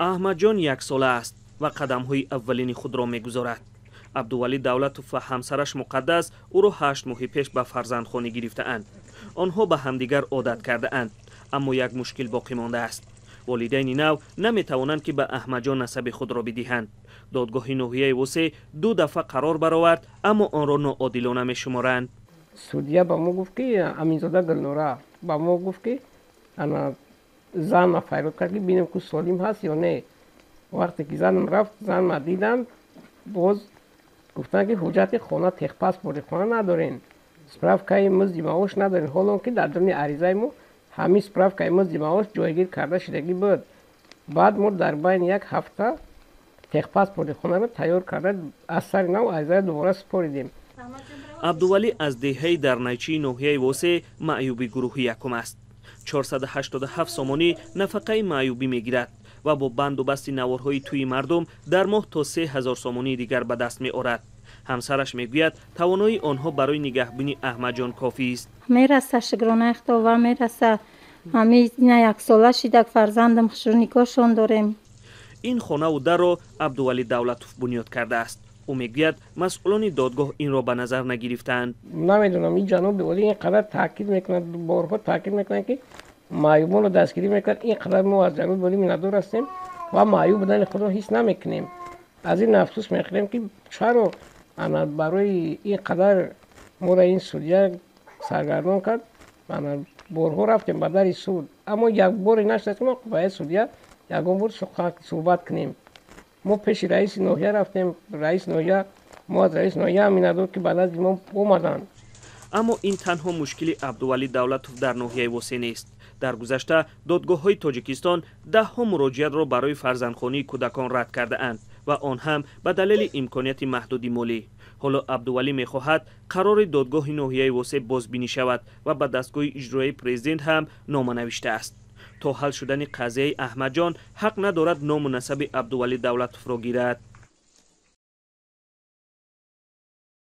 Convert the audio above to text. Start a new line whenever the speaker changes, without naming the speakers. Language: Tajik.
Аҳмадҷон яксола аст ва қадамҳои аввалини худро мегузорад. Абдувалӣ Давлатов ва ҳамсараш Муқаддас ӯро 8 моҳи пеш ба фарзандхонӣ гирифтаанд. Онҳо ба ҳамдигар одат кардаанд, аммо як мушкил боқӣ мондааст. Волидайни нав наметавонанд, ки ба Аҳмадҷон насаби худро бидиҳанд. Додгоҳи ноҳияи Восе 2 дафъа қарор баровард, аммо онро ноодилона мешуморанд.
Судья ба мо гуфт, ки Аминзода Гулнора ба мо гуфт, ки ана занма фарёд кард, ки бинем, ку солим ҳаст ё не. Вақте ки занам рафт, занма диданд, боз гуфтанд, ки ҳуҷҷати хона, техпаспорти хона надорем, справкаи музди маош надорем. Ҳолон ки дар дуруни аризаи мо ҳамин справкаи музди маош ҷойгир карда шудагӣ буд. Баъд мо дар байни як ҳафта техпаспорти хонаро тайёр карда, аз сари нав аризаро дубора супоридем.
Абдувалӣ аз деҳаи Дарнайчии ноҳияи Восе маъюби гурӯҳи якум аст. 487 сомонӣ нафақаи маъюбӣ мегирад ва бо банду басти наворҳои тӯи мардум дар моҳ то 3000 сомонии дигар ба даст меорад. Ҳамсараш мегӯяд, тавоноии онҳо барои нигаҳбонии Аҳмадҷон кофист.
Мераса, шукронаи Худова, мераса. Ҳамин яксола шидак фарзандам хушрӯ нигоҳшон дорем.
Ин хонаву дарро Абдувалӣ Давлатов бунёд кардааст. Ӯ мегӯяд, масъулони додгоҳ инро ба назар нагирифтаанд.
Намедонам, ин ҷаноби олӣ ин қадар таъкид мекунад, борҳо таъкид мекунад, ки маъюбонро дастгирӣ мекунад. Ин қадар мо аз ҷаноби олӣ миннатдор ҳастем ва маъюб будани худро ҳис намекунем. Аз ин афсӯс мехӯрем, ки чаро ана барои ин қадар моро ин судья саргардон кард. Ана борҳо рафтем ба дари суд, аммо як боре нашуд, ки мо ба судья ягон бор суҳбат кунем. Мо пеши раиси ноҳия рафтем, раиси ноҳия, мо аз раиси ноҳия ҳам миннатдор, ки ба назди мо омаданд.
Аммо ин танҳо мушкили Абдувалӣ Давлатов дар ноҳияи Восе нест. Дар гузашта додгоҳҳои Тоҷикистон даҳҳо муроҷиатро барои фарзандхонии кӯдакон рад кардаанд ва он ҳам ба далели имконияти маҳдуди молӣ. Ҳоло Абдувалӣ мехоҳад қарори додгоҳи ноҳияи Восе бозбинӣ шавад ва ба дастгоҳи иҷроияи президент ҳам нома навиштааст. То ҳал шудани қазияи Аҳмадҷон ҳақ надорад ному насаби Абдувалӣ Давлатовро гирад.